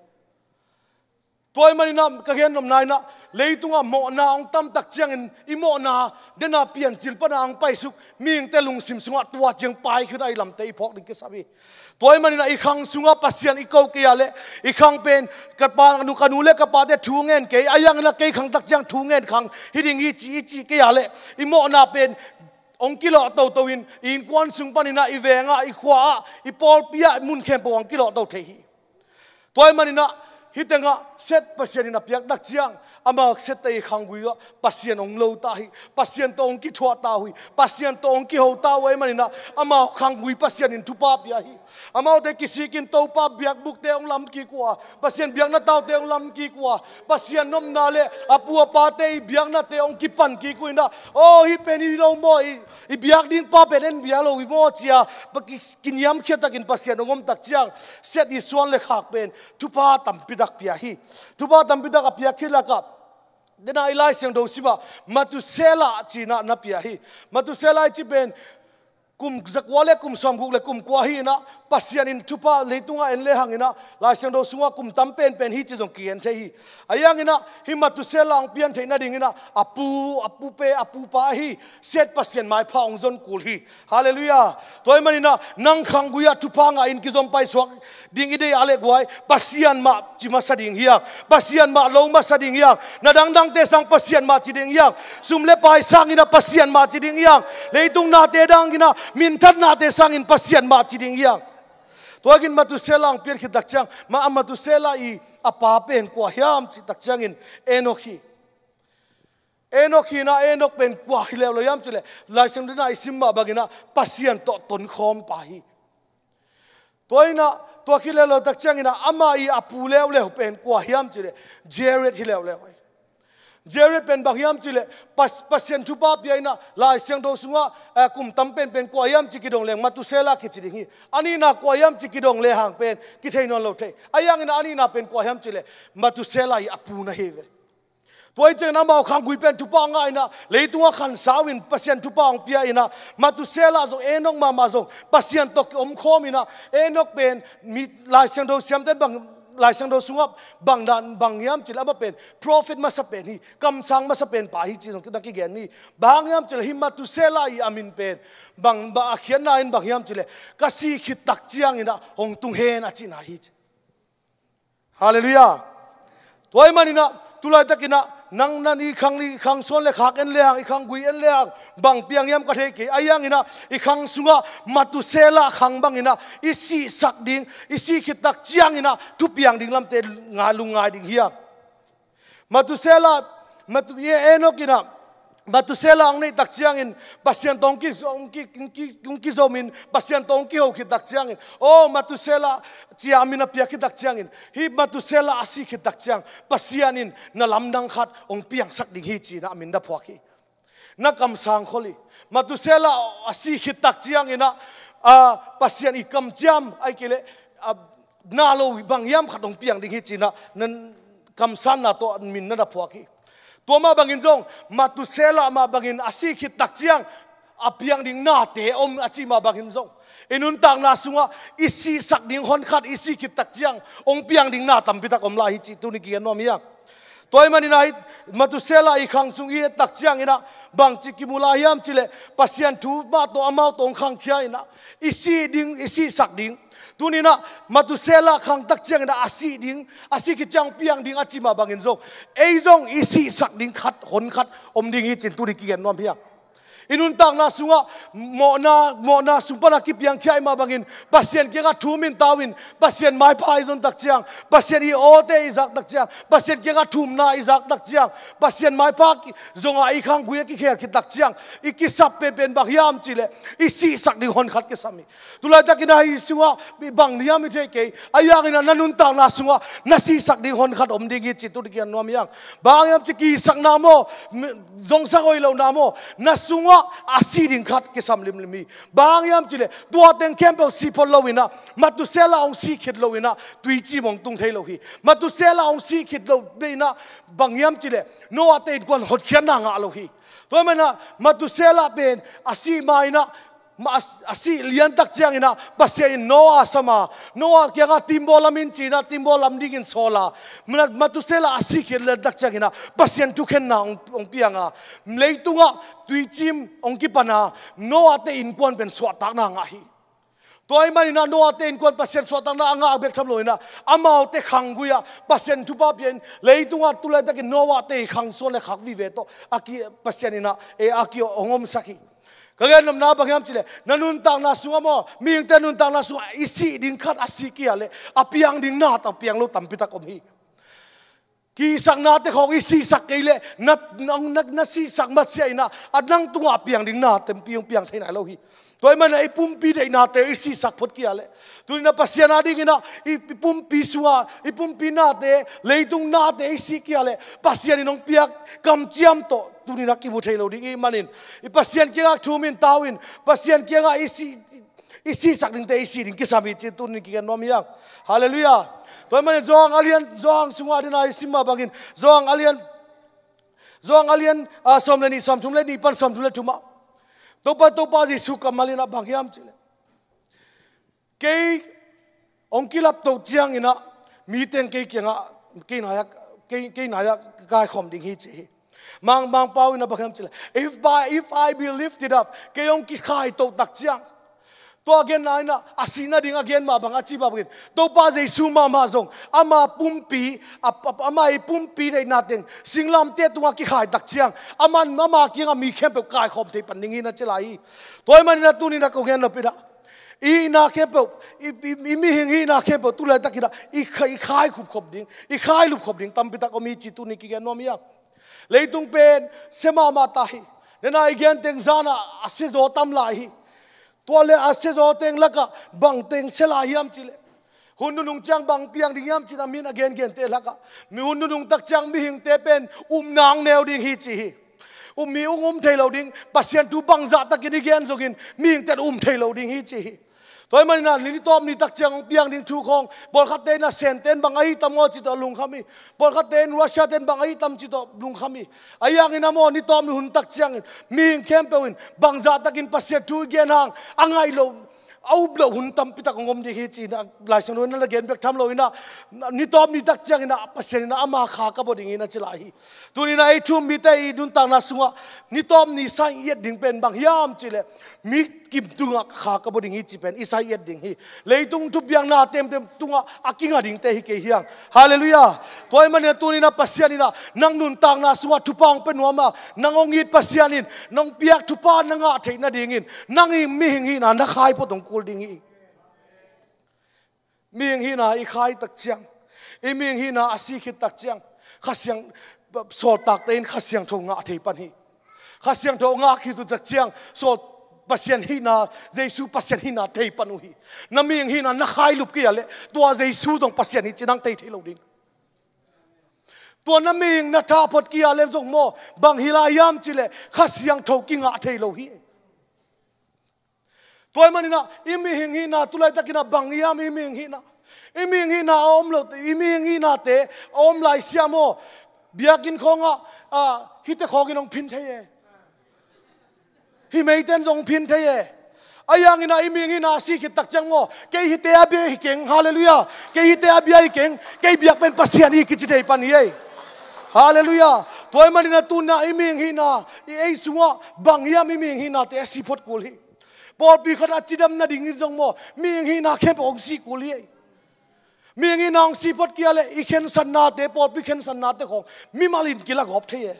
Tua ahih manin ah ka gennopna in ah, Leitungah mawhna hong tamtak ciangin i mawhna dena piancil pana hong paisuk mihingte lungsim sungah tua ciang pai khit a i lamte i phawk ding kisam hi. Tua ahih maninah i khang sungah Pasian i ko kei a leh, i khang pen ka pa, nu, ka nu le ka pate thu ngen kei, a ianginah kei khangtak ciang thu ngen khang hi ding hi ci i cih kei a leh, i mawhna pen hong kilawh toto in i innkuan sung paninah i vengah, i khuaah, i pawlpi ah mun khempeuh hong kilawhto thei hi. Tua ahih maninah hih tengah set Pasian in a piaktak ciang amau sette i khanggui ah Pasian hong lo ta hi. Pasian tawh hong kithuah ta uh hi. Pasian tawh hong kiho ta uh ahih maninah amau khanggui Pasian in thupha pia hi. Amaute kisikin Topa biakbukte hong lam kik uh a, Pasian biakna taute hong lam kik uh a, Pasian nopna le a pu a pate i biaknate hong kipan kik uh inah, aw, hih pen hi lo maw, i, i biak ding pa pen en bia lo hi maw cia, pa ki, kiniamkhiatakin Pasian hong omtak ciang set i suan le khak pen thupha tampitak pia hi. Thupha tampitak a piak khit lakah dena i Lai Siangtho simah Methuselah cinah na pia hi. Methuselah i ci pen kum zakua le kum sawmguk le kum kua hi inah, Pasian in thupha leitungah en le hanginah Lai Siangtho sungah kum tam penpen hi ci zong kigen thei hi. A ianginah hih Methuselah hong pian theih nadinginah a pu, a pupe, a pupa ahi set Pasian maipha hong zon kul hi. Halleluiah. Tua ahih maninah nang khanggui ah thupha ngah in kizom paisuak ding i deih a leh guai, Pasian mah ci masa ding hiang, Pasian mah lo masa ding hiang, na dangdangte sang Pasian mah ci ding hiang, sum le pai sanginah Pasian mah ci ding hiang, leitung nate danginah minthat nate sangin Pasian mah ci ding hiang. Tua in Methuselah hong pian khittak ciang, ma a Methuselah i a pa pen kua hiam cihtak ciangin Enok hi. Enok hi inah, Enok pen kua hi leuleu hiam cihleh, Lai Siangtho dena i sim mah banginah Pasian tawh tonkhawm pa hi. Tua inah, tua hi leuleu tak cianginah amah i a pu leuleu pen kua hiam cihleh, Jared hi leuleu hi. Jared pen bang hiam cihleh, Pas-, Pasian thupha pia inah Lai Siangtho sungah, eh, kum tam penpen kua hiam ci kidong leng Methuselah kici ding hi. A nihna kua hiam ci kidong lehang pen kithei nawn lo thei. A ianginah a nihna pen kua hiam cihleh, Methuselah i a pu na hi ve. Tua hi ciangin amau khanggui pen thupha ngah inah, leitungah khansau in Pasian thupha hong pia inah, Methuselah zong, Enok mahmah zong Pasian tawh kiomkhawm inah, Enok pen mi Lai Siangtho siamte bang, Lai Siangtho sungah bang dan bang hiam cihleh amah pen prophet masa pen hi, kamsang masa pen pa hi ci zong na kigen hi. Bang hang hiam cihleh hih Methuselah i a min pen bang, bang a khiatna in bang hiam cihleh, ka sih khittak cianginah hong tung hen a cihna hi ci. Halleluiah. Tua ahih maninah tulaitakinah nang nan i khang, i khang suan le khak en lehang, i khanggui en lehang, bang piang hiam ka thei kei. A ianginah i khang sungah Methuselah khang banginah i sihsak ding, i sih khittak cianginah thupiang ding lamte ngai, lungngai ding hiang. Methuselah, Methu-, Enok inah Methuselah hong neihtak ciangin Pasian tawh hong ki, hong ki, hong ki, hong kizomin Pasian tawh hong kiho khittak ciangin, aw, Methuselah cia a min a piak khittak ciangin, hih Methuselah a sih khittak ciang Pasian in na lamdang khat hong piangsak ding hi cinah a min na phuak hi. Na kamsang khol hi. Methuselah a sih khittak cianginah, ah, Pasian i kamciam ahih kei leh, ah, na lo bang hiam khat hong piang ding hi cinah nan kamsanna tawh min na na phuak hi. Tua mah bangin zong, Methuselah mah bangin a sih khittak ciang a piang ding nate om a cih mah bangin zong, i nuntakna sungah i sihsak ding hon khat i sih khittak ciang hong piang ding na tampitak om lai hi cih tuni kigen nuam hiang. Tua ahih maninah hih Methuselah i khang sung i ettak cianginah bangci kimu lai hiam cihleh, Pasian thu mah tawh amau tawh hong khangkhia inah i sih ding, i sihsak ding. Tuninah Methuselah khangtak cianginah a sih ding, a sih khit ciang piang ding a cih mah bangin zong, ei zong i sihsak ding khat, hon khat om ding hi cin tuni kigen nuam hiang. I nuntakna sungah mawhna, mawhna sung pana kipiangkhia i mah bangin Pasian kiangah thu min tau in, Pasian maipha i zontak ciang, Pasian i awte i zaktak ciang, Pasian kiangah thumna i zaktak ciang, Pasian maipha ki-, zongah i khanggui a kikhel khittak ciang, i kisap penpen bang hiam cihleh, i sihsak ding hon khat kisam hi. Tulaitakinah hih sungah bang hiam i thei kei, a ianginah na nuntakna sungah na sihsak ding hon khat om ding hi cih tuni kigen nuam hiang. Bang hiam ci kisakna maw, zongsak hoih lohna maw, na sungah a sih ding khat kisam limlim hi. Bang hiam cihleh tua teng khempeuh sih phot loinah, Methuselah hong sih khit loinah tuicim hong tung thei lo hi. Methuselah hong sih khit loinah bang hiam cihleh Noah te innkuan hotkhiatna ngah lo hi. Tua ahih maninah Methuselah pen a sih ma inah ma-, a, a sih liantak ciangin ah Pasian in Noah sam a, Noah kiangah timbaw lam in ci-in ah timbaw lam dingin sawl a, Ma-, Methuselah a sih khit liantak ciangin ah Pasian thukhenna hong, hong piang a, leitungah tuicim hong kipan a, Noah te innkuan pen suahtakna a ngah hi. Tua ahih manin ah Noah te innkuan Pasian suahtakna a ngah bek tham loin ah, amaute khanggui ah Pasian thupha pia in, leitungah tulaitakin Noah te i khang suan le khak vive tawh a ki, Pasian in ah, e, a ki hong omsak hi. Ka gen nopna bang hiam cih leh, na nuntakna sungah maw, mihingte nuntakna sungah i sih ding khat a sih kei leh a piang ding na tawh piang lo tampi tak om hi. Kisaknate khawng i sihsak kei leh na, na, na, na sihsak masiah in ah, a nang tungah a piang ding na tampi hong piang thei nai lo hi. Tua ahih manin ah i pumpi deihnate i sihsak phot kei leh, tuni-in ah Pasian a dingin ah i, i pumpi sungah, i pumpi nate, leitung nate i sih kei leh Pasian in hong piak kamciam tawh tuni-in ah kimu thei lo ding i hih manin, i Pasian kiangah thum in, tau in, Pasian kiangah i sih, i sihsak dingte i sih ding kisam hi cih tuni-in kigen nuam hi hang. Halleluiah. Tua ahih manin Johan a lian, Johan sungah a dingin i sim mah bangin, Johan a lian, Johan a lian, a, sawm le nih, sawmthum le nih pan sawmthum le thumah, Topa, Topa Jesu kammal in ah bang hiam cih leh, kei hong kilapto ciangin ah, mi teng kei kiangah, kei nai-ah, kei, kei nai-ah kaikhawm ding hi ci hi. Mang, Mangpau in ah bang hiam cih leh, if by, if I be lifted up, kei hong kikhaito tak ciang. Tua genna in ah, a sih nading a gen mah bang a ci mah bangin, Topa Jesu mahmah zong, ama pumpi, a, a, ama i pumpi deihna teng singlamteh tungah kikhai tak ciang, aman ama kiangah mi khempeuh kaikhawm thei pan ding hi na ci lai hi. Tua ahih manin ah tuni-in ah kong gen nop in ah, i hihna khempeuh, i, i, i mihing hihna khempeuh tulaitakin ah i kha-, i khai khupkhop ding, i khai lupkhop ding tampi tak om hi cih tuni-in kigen nuam hi hang. Leitung pen sia mahmah ta hi. Nena i gen teng zan ah a siazaw tam lai hi. Tua leh a siazaw teng lakah bang teng sia lai hiam cih leh, hun nunung ciang bang piang ding hiam cih na min a gengente lakah, mi hun nunung tak ciang mihingte pen upna hong neu ding hi ci hi. Um, mi um, um thei lo ding, Pasian thu bangzah takin i gen zongin mihingte um thei lo ding hi ci hi. Tua ahih manin ah ni tawp ni tak ciang hong piang ding thu khawng, pawlkhatte in ah Sente in bang ahi tam aw cih tawh lungkham hi. Pawlkhatte in Russia-te in bang ahi tam cih tawh lungkham hi. Ahi hangin ah maw, ni tawp ni hun tak ciangin mihing khempeuh in bangzah takin Pasian thu i gen hang a ngaih loh, a up loh hun tampi tak hong om ding hi ci-in ah Lai Siangtho in ah na gen bek tham loin ah, ni tawp ni tak ciangin ah Pasian in ah ama kha ka bawl ding hi na ci lai hi. Tuni-in ah ei thu-um mite i nuntakna sungah ni tawp ni sa i et ding pen bang hiam cih leh, mi kim tungah kha ka bawl ding hi cih pen i sa i et ding hi. Leitung thupiakna temtem tungah a kinga dingte hi kei hi hang. Halleluiah. Tua ahih manin ah tuni-in ah Pasian in ah nang nuntakna sungah thupha hong pia nuam a, nang hong it Pasian in nong piak thupha na ngah theih nadingin nang i mihing hihna na khai phot hong kul ding hi. Mihing hihna i khai tak ciang, i mihing hihna a sih khit tak ciang, Kha Siang, sawltakte in Kha Siangtho ngah thei pan hi. Kha Siangtho ngah khit uh tak ciang, sawl Pasian hihna, Jesu Pasian hihna thei pan uh hi. Na mihing hihna na khai lup kei leh, tua Jesu zong Pasian hi cih nang thei thei lo ding. Tua na mihing na tha phot kei leh zong maw, bang hi lai hiam cih leh, Kha Siangtho kingah thei lo hi. Tua ahih manin ah, i mihing hihna, tulaitakin ah bang hiam i mihing hihna. I mihing hihna a om lo, i mihing hihnate a om lai siam aw. Biakinn khawngah, ah, hihte khawngin hong phin thei e. Hih meite in zong hong phin thei e. Ahi hangin ah i mihing hihna a sih khit tak ciang maw, kei hihte a bia hi keng, halleluiah. Kei hihte a bia hi keng, kei biak pen Pasian hi kici thei pan hi ei. Halleluiah. Tua ahih manin ah tuni-in ah i mihing hihna, i ei sungah bang hiam i mihing hihnate a sih phot kul hi. Pawlpi khat a cidam nadingin zong maw, mihing hihna khempeuh hong sih kul hi. Mihing hihna hong sih phot kei leh, i khensatnate, pawlpi khensatnate khawng mimal in kila gawp thei e.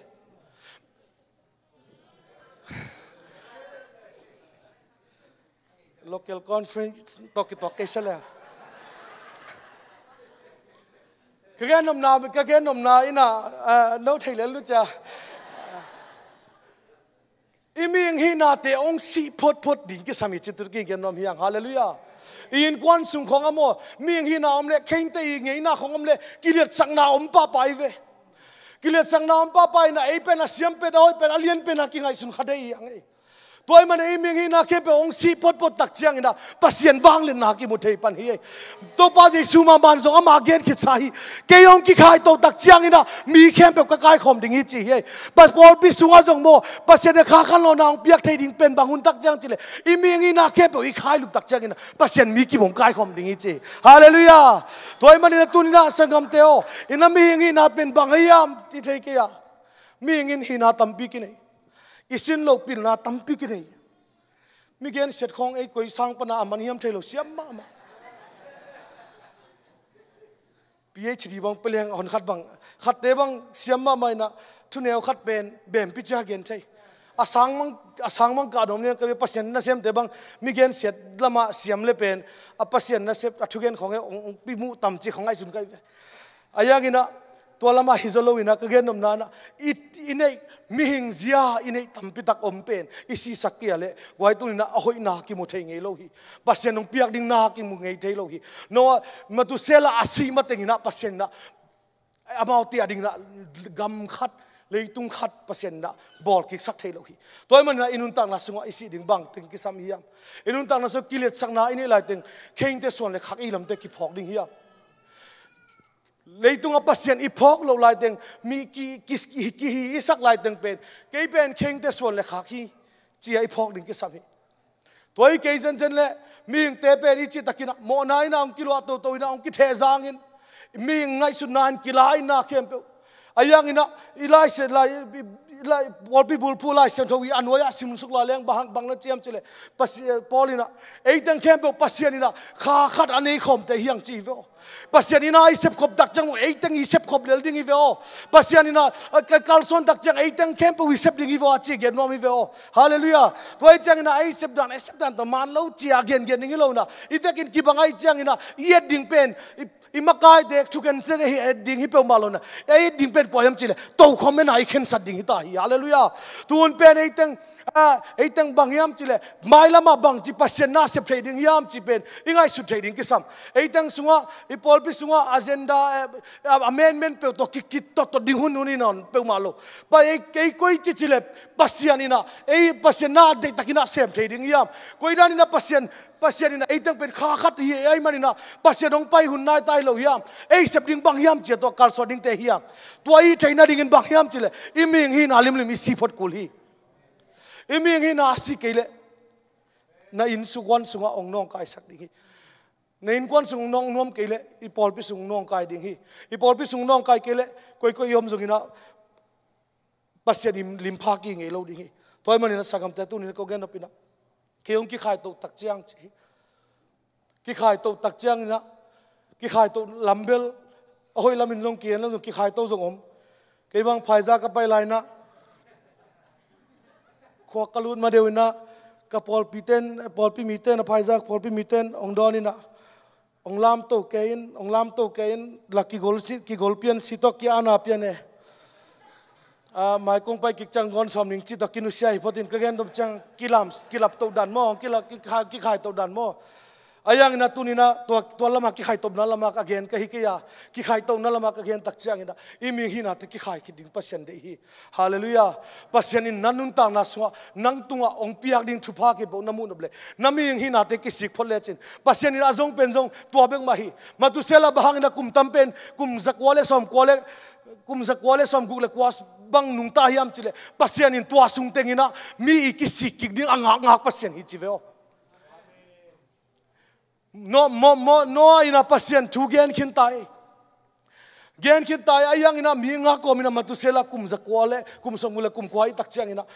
Local conference tawh kituak kei sia le. Ka gen nopna, ka gen nopna in ah, ah, no thei lel lu cia. I mihing hihnate hong sih photphot ding kisam hi ci-in tu-in kigen nuam hi hang. Halleluiah. I innkuan sung khawng ah maw, mihing hihna om leh, kheinte i ngeina khawng om leh, kiliatsakna om pahpah hi ve. Kiliatsakna om pahpah in ah, ei pen a siam pen, a hoih pen, a lian pen a kingaihsun kha ding hi hang ei. Tua ahih manin i mihing hihna khempeuh hong sih photphot tak ciangin ah Pasian vangliatna kimu thei pan hi. Topa Jesu mahmah in zong amah gen khitsa hi. Kei hong kikhaito tak ciangin ah mi khempeuh ka kaikhawm ding hi ci hi. Pawlpi sungah zong maw, Pasian in kha khanlawhna hong piak thei ding pen bang hun tak ciang cih leh, i mihing hihna khempeuh i khailup tak ciangin ah Pasian mi kim hong kaikhawm ding hi ci hi. Halleluiah. Tua ahih manin ah tuni-in ah sanggamte aw, i na mihing hihna pen bang hiam i thei kei a, mihing in hihna tampi kinei. I sin loh pilna tampi kinei. Mi gensiat khawng ei koi sang pan a man hiam thei lo siam mahmah. PhD bang pia leng hon khat bang, khatte bang siam mahmah in ah, thuneu khat pen bempi cia gen thei. A sang mang, a sang mang kah dawm liang ka bia Pasian nasemte bang mi gensiat lamah siam le pen, a Pasian nasep a thugen khawng e hong, hong pi muh tam ci khawng ngaihsun ka hi ve. A yang in ah, tua lamah hi zaw lo in ah, ka gen nopna in ah, i, i neih, mihing zia i neih tampi tak om pen i sihsak kei a leh, guai tuni-in ah a hoihna kimu thei ngei lo hi. Pasian hong piak ding na kimu ngei thei lo hi. Noah, Methuselah a sih mateng in ah Pasian in ah, amaute a dingin ah gam khat, leitung khat Pasian in ah bawl kiksak thei lo hi. Tua ahih manin ah i nuntakna sungah i sih ding bang teng kisam hiam? I nuntakna sungah kiletsakna i neih laiteng, khengte suan le khak i lamte kiphawk ding hiam? Leitungah Pasian i phawk loh laiteng, mi ki, ki, ki, kihi i sak laiteng pen, kei pen khengte suan le khak hi, ci-a i phawk ding kisam hi. Tua hi kei zenzen le, mihingte pen i cih takin ah mawhna in ah hong kiluah toto in ah hong kithehzang in, mihing ngaihsutna in kila in ah khempeuh. A yang in ah, i Lai Siang, Lai, i, i Lai, pawlpi bulphuh Lai Siangtho i a nuai-ah simsuk lai leng bang, bang na ci hiam cih leh, Pasi-, Paul in ah, eiteng khempeuh Pasian in ah kha khat a nei khawmte hi hang ci hi ve aw. Pasian in ah i sepkhop tak ciang eiteng i sepkhop lel ding hi ve aw. Pasian in ah, a, ka kalsuan tak ciang eiteng khempeuh i sep ding hi ve aw, a ci gen nuam hi ve aw. Halleluiah. Tua ahih ciangin ah ei sepdan, ei sepdan tawh man lo ci-a gengen ding hi lo in ah, i vekin kibang ahih ciangin ah i et ding pen, i, i makaite, thukente hi et ding hi peuhmah lo in ah, ei et ding pen kua hiam cih leh, tokhom en a i khensat ding hi ta hi. Halleluiah. Tun pen eiteng, a, eiteng bang hiam cih leh, mailamah bangci Pasian na sep thei ding hiam cih pen i ngaihsut thei ding kisam. Eiteng sungah, i pawlpi sungah agenda, eh, a, amendment peuh tawh ki, kitottot ding hun hun hi nawn peuhmah lo. Pa, ei, ei koi ci cih leh, Pasian in ah, ei Pasian na deihtakin ah sem thei ding hiam? Koi dan in ah Pasian, Pasian in ah eiteng pen kha khat hi ahih manin ah Pasian hong pai hun nai ta hi lo hiam? Ei sep ding bang hiam ci-a tua kalsuan dingte hi hang. Tua i theih nadingin bang hiam cih leh, i mihing hihna limlim i sih phot kul hi. I mihing hihna a sih kei leh, na innkuan sungah hong nawngkaisak ding hi. Na innkuan sung hong nawng nuam kei leh, i pawlpi sung hong nawngkai ding hi. I pawlpi sung hong nawngkai kei leh, koikoi i om zongin ah Pasian in lim pha kik ngei lo ding hi. Tua ahih manin ah sanggamte, tuni-in ah ko gen nop in ah, kei hong kikhaito tak ciang ci hi. Kikhaito tak ciangin ah, kikhaito lam bel, a hoih lamin zong ki-en lo zong kikhaito zong om. Kei bang Pfizer ka pai lai in ah, khua ka lut ma deuh in ah, ka pawlpite'n, pawlpi mite'n, a Pfizer pawlpi mite'n hong dawn in ah, hong lamto kei in, hong lamto kei in, la kigol si, kigol pian si tawh ki-ana pian e. A, mai kong pai kik ciang gawn sawm ning ci tawh kinusia hi phot in, ka gen nop ciang kilam, kilaptoh dan maw, kila, kikha-, kikhaitoh dan maw. A yang in ah tuni-in ah tua, tua lamah kikhaitopna lamah ka gen ka hi kei a, kikhaitona lamah ka gen tak ciangin ah i mihing hihnate kikhai khit ding Pasian deih hi. Halleluiah. Pasian in na nuntakna sungah, nang tungah hong piak ding thupha khempeuh na muh nop leh, na mihing hihnate kisik phot lecin, Pasian in a zong pen zong tua bek mah hi. Methuselah bang hangin ah kum tam pen, kum zakua le sawmkua le, kum zakua le sawmguk le kua bang nungta hiam cih leh, Pasian in tua sung teng in ah mi i kisik kik ding a ngakngak Pasian hi ci ve aw. No, mo, mo, Noah in ah Pasian thu gen khin ta hi. Gen khin ta hi, a yang in ah mi nga kawm in ah Methuselah kum zakua le, kum sawmguk le kum kua i tak ciangin ah,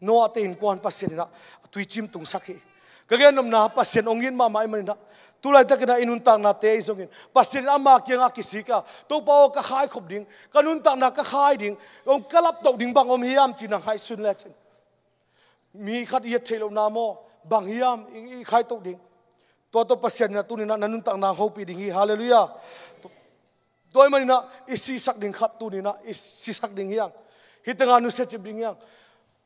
Noah-te innkuan Pasian in ah tuicim tungsak hi. Ka gen nopna, Pasian hong it mahmah ahih manin ah, tu laitakin ah i nuntaknate ahi zongin, Pasian in ama kiangah kisik a, Topa aw, ka khaikhop ding, ka nuntakna ka khai ding, hong ka laptoh ding bang om hiam ci-in ah ngaihsun lecin, mi khat i et theih lohna maw, bang hiam i, i khaitoh ding? Tua tawh Pasian in ah tuni-in ah na nuntakna hong hopih ding hi. Halleluiah. Tua ahih manin ah i sihsak ding khat tuni-in ah i sisak ding hi hang. Hih tengah nusiacip ding hi hang.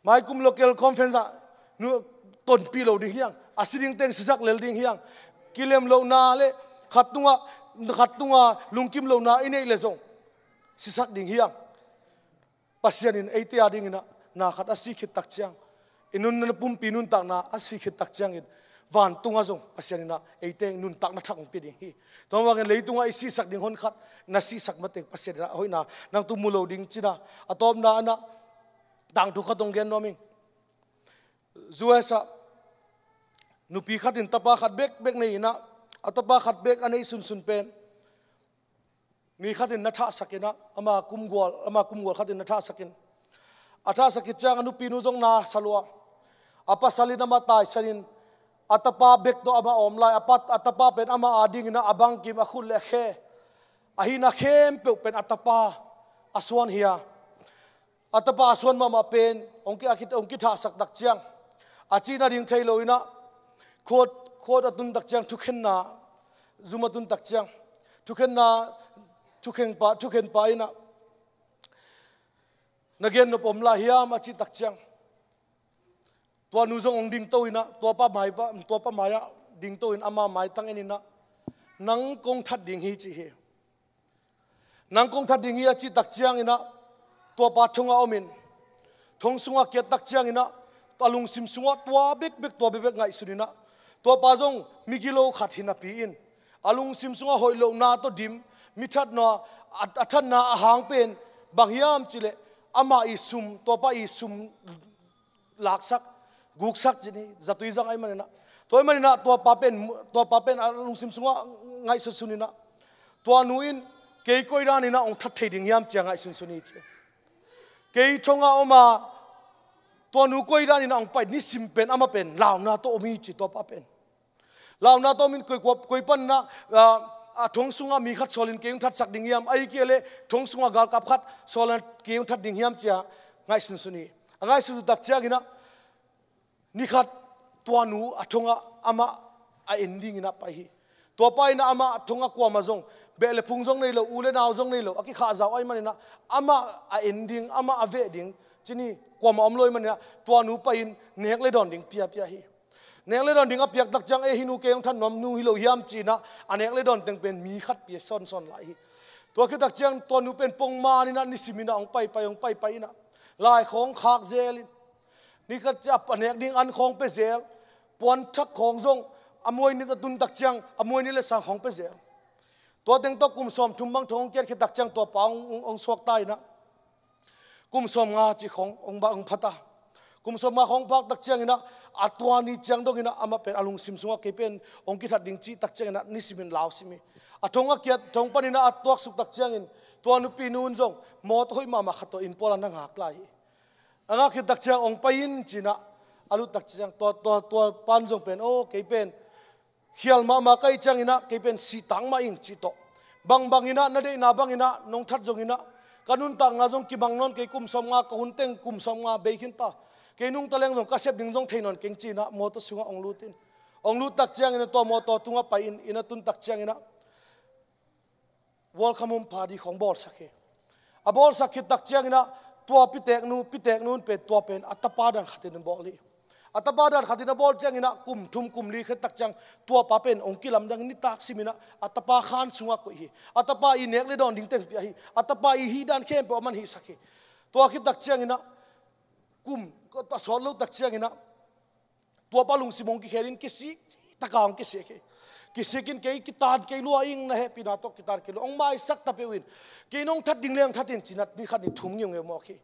Maikum local conference ah nu tonpih lo ding hi hang. A si ding teng sisak lel ding hi hang. Kilem lohna le khat tungah, khat tungah lungkim lohna i neih leh zong sisak ding hi hang. Pasian in eite a dingin ah na khat a si khit tak ciang, I nuntakna pumpi nuntakna a sih khit tak ciangin vantungah zong Pasian in ah eite nuntakna thak hong pia ding hi. Tua mah bangin leitungah i sihsak ding hon khat na sihsak mateng Pasian in ah hoihna nang tu mu lo ding ci-in ah, a tawpna in ah tangthu khat hong gen nuam ing. U S ah nupi khat in tapa khat bekbek nei in ah, a tapa khat bek a neih sunsun pen mi khat in na thahsak in ah, ama kumgual, ama kumgual khat in na thahsak in, a thahsak khit ciang a nupinu zong na sa lua. A pasal in amah taisan in, a tapa bek tawh amah a om lai, a pa, a tapa pen amah ading in ah a bangkim, a khut le a khe, a hihna khempeuh pen a tapa a suan hi a. A tapa a suan mahmah pen hong ki, a ki, hong kithahsak tak ciang, a cih nading thei lo in ah, court, court a tun tak ciang thukhenna zum a tun tak ciang, thukhenna, thukheng pa, thukhen pa in ah, "Na gen nop om lai hiam?" a cih tak ciang, tua nu zong hong dingto in ah, tua pa mai pa, tua pa mai-ah dingto in ama maitang en in ah, "Nang kong that ding hi," ci hi. "Nang kong that ding hi," a cih tak ciang in ah, tua pa thongah om in, thong sungah kiat tak ciang in ah, a lungsim sungah tua bekbek, tua bekbek ngaihsun in ah, tua pa zong migilo khat hi napi in, a lungsim sungah hoih lohna tawh dim, mi thatna, a, a thatna a hang pen bang hiam cih leh, amah i sum, tua pa i sum laksak, guksak cih hi, zatui zang ahih manin ah. Tua ahih manin ah tua pa pen, tua pa pen a lungsim sungah ngaihsunsun in ah, tua nu in kei koi dan in ah hong that thei ding hiam ci-a ngaihsunsun hi ci. Kei thongah om a, tua nu koi dan in ah hong pai, nisim pen amah pen launa tawh om hi ci, tua pa pen. Launa tawh om in koi, koi, koi pan in ah, ah, a thong sungah mi khat sawl in kei hong thatsak ding hiam, ahih kei leh thong sungah galkap khat sawl in kei hong that ding hiam ci-a ngaihsunsun hi. A ngaihsunsun tak ciang in ah, ni khat tua nu a thongah amah a en ding in ah pai hi. Tua pa in ah amah a thongah kuamah zong, beh le phung zong nei lo, u le nau zong nei lo, a kikhahzau ahih manin ah, amah a en ding, amah a veh ding cih hi, kuamah om lo ahih manin ah, tua nu pai in nek le dawn ding pia, pia hi. Nek le dawn ding a piak tak ciang, "E, hih nu kei hong that nuam nu hi lo hiam?" ci-in ah, a nek le dawn teng pen mi khat pia sawnsawn lai hi. Tua khit tak ciang tua nu pen pongman in ah, nisim in ah hong pai pai, hong pai pai in ah, lai khawng khak zel in, ni khat ciang a nek ding an khawng pia zel, puan thak khawng zong, a muainit a tun tak ciang a muainit le sang khawng pia zel. Tua teng tawh kum sawmthum bang thong hong kiat khit tak ciang tua pa hong, hong, hong suakta in ah, kum sawmnga cih khawng hong ba, hong pha ta. Kum sawmnga khawng phak tak ciang in ah, a tua ni ciang dong in ah, amah pen a lungsim sungah kei pen hong kithat ding cih tak ciang in ah, nisim in lau sim hi. A thong a kiat, thong pan in ah a tuaksuk tak ciangin, tua nupinu in zong mawtaw hoih mahmah khat tawh inn pawl ah na ngak lai hi. A ngak khit tak ciang, "Hong pai in," ci-in ah a lut tak ciang, tua, tua, tua pa in zong pen, "Aw, kei pen khial mahmah ka hih ciang in ah, kei pen sih tang mah ing," cih tawh, "Bangbang in ah, na deihna bang in ah nong that zong in ah, ka nuntakna zong kimang nawn kei, kum sawmnga ka hun teng, kum sawmnga bei khin ta. Kei nungta leng zong ka sep ding zong thei nawn keng," ci-in ah mawtaw sungah hong lut in. Hong lut tak ciang in ah tua mawtaw tungah pai in, inn a tun tak ciang in ah, welcome home party khawng bawlsak hi. A bawlsak khit tak ciang in ah, tua piteknu, piteknu in pen, tua pen a tapa dan khat in a bawl hi. A tapa dan khat in a bawl ciang in ah, kum thum kum li khit tak ciang, tua pa pen hong kilamdang, nitak sim in ah, a tapa khan sungah koih hi. A tapa i nek le dawn ding teng pia hi. A tapa i hih dan khempeuh a man hihsak hi. Tua khit tak ciang in ah, kum a sawt lo tak ciang in ah, tua pa lungsim hong kikhel in, kisik taka hong kisik hi. Kisik in, "Kei kitan kei lua ing, na hehpihna tawh kitan kei lua. Hong maisak ta peuh in. Kei nong that ding leng that in," ci-in ah ni khat ni thum ngiungiu mawk hi.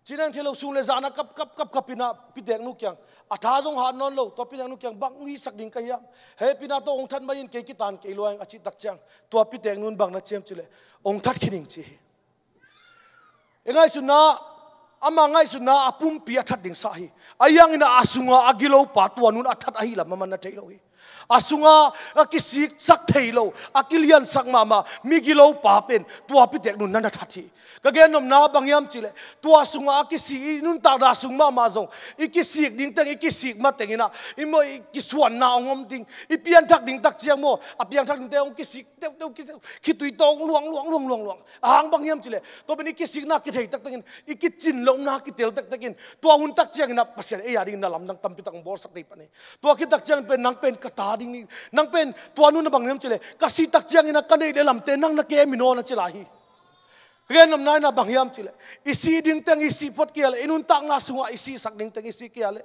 Ci-in ah thei lo, sun le zan a kap, kap, kap, kap in ah, piteknu kiang, a tha zong hat nawn lo, tua piteknu kiang, "Bang hong hisak ding ka hiam? Hehpihna tawh hong that mai in, kei kitan kei lua ing," a cih tak ciang, tua piteknu in bang na ci hiam cih leh, "Hong that khin ing," ci hi. I ngaihsutna, ama ngaihsutna a pumpi a that ding sa hi. Ahi hangin a sungah a gilo pa tua nu in a that ahih lam a man na thei lo hi. A sungah a kisiksak thei lo, a kiliansak mahmah migilo pa pen tua piteknu in na that hi. Ka gen nopna bang hiam cih leh, tua sungah a kisik, i nuntakna sung mahmah zong i kisik ding teng, i kisik mateng in ah, i maw, i kisuanna hong om ding, i pianthak ding tak ciang maw, a piangthak dingte hong kisik teuteu, kisik, khitui tawh luang, luang, luang, luang, luang. A hang bang hiam cih leh, tua pen i kisikna kithei tektek in, i kicin lohna kitel tektek in, tua hun tak ciangin ah Pasian ei a dingin na lamdang tampi tak hong bawlsak ding pan hi. Tua khit tak ciangin pen nang pen ka ta ding hi, nang pen tua nu in a bang hiam cih leh, ka sih tak ciangin ah ka neih le lamte nang na kem in aw, na ci lai hi. Ka gen nopna in ah bang hiam cih leh, i sih ding teng i sih phot kei leh, i nuntakna sungah i sihsak ding teng i sih kei leh,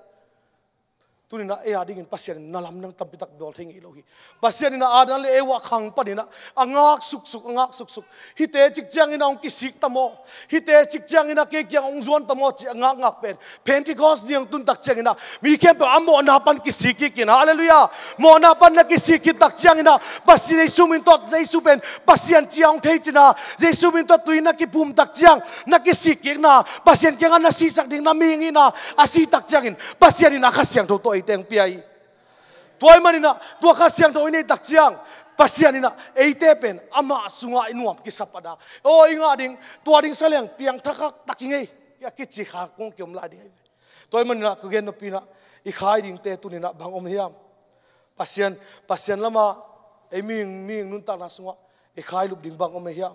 tuni in ah ei a dingin Pasian in na lamdang tampi tak bawl thei ngei lo hi. Pasian in ah Adam le Eva khang panin ah a ngak suksuk, a ngak suksuk. Hihte cik ciangin ah hong kisik ta maw, hihte cik ciangin ah kei kiang hong zuan ta maw cih a ngakngak pen Pentecost ni hong tun tak ciangin ah mi khempeuh a mawhna pan kisik kik in, halleluiah. Mawhna pan na kisik kik tak ciangin ah Pasian, Jesu min tawh, Jesu pen Pasian ci-a hong thei cih na, Jesu min tawh tui na kiphum tak ciang na kisik kik na, Pasian kiangah na sihsak ding na mihing hi na, a sih tak ciangin Pasian in a Kha Siangtho tawh eite hong pia hi. Tua ahih manin ah tua Kha Siangtho i neih tak ciang Pasian in ah eite pen amah sungah i nuam kisa pah a, aw, i ngah ding, tua ding sa leng piangthak tak i ngei, a kici kha kong kiom lai ding hi. Tua ahih manin ah ka gen nopna in ah i khai dingte tuni in ah bang om hiam? Pasian, Pasian lamah ei mihing, mihing nuntakna sungah i khailup ding bang om hiam?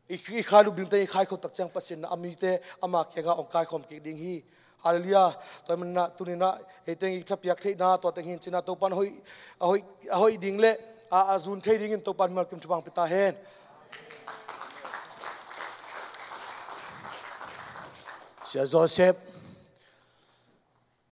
I, i khailup dingte i khaikhop tak ciang Pasian in ah a mite ama kiangah hong kaikhawm kik ding hi. Halleluiah. Tua ahih manin ah tuni in ah eite i thapiak theihna tua teng hi in cih na, Topa'n a hoih, a hoih, a hoih ding le a, a zun thei dingin Topa'n mimal kim thupha hong pia ta hen. Sia Joseph,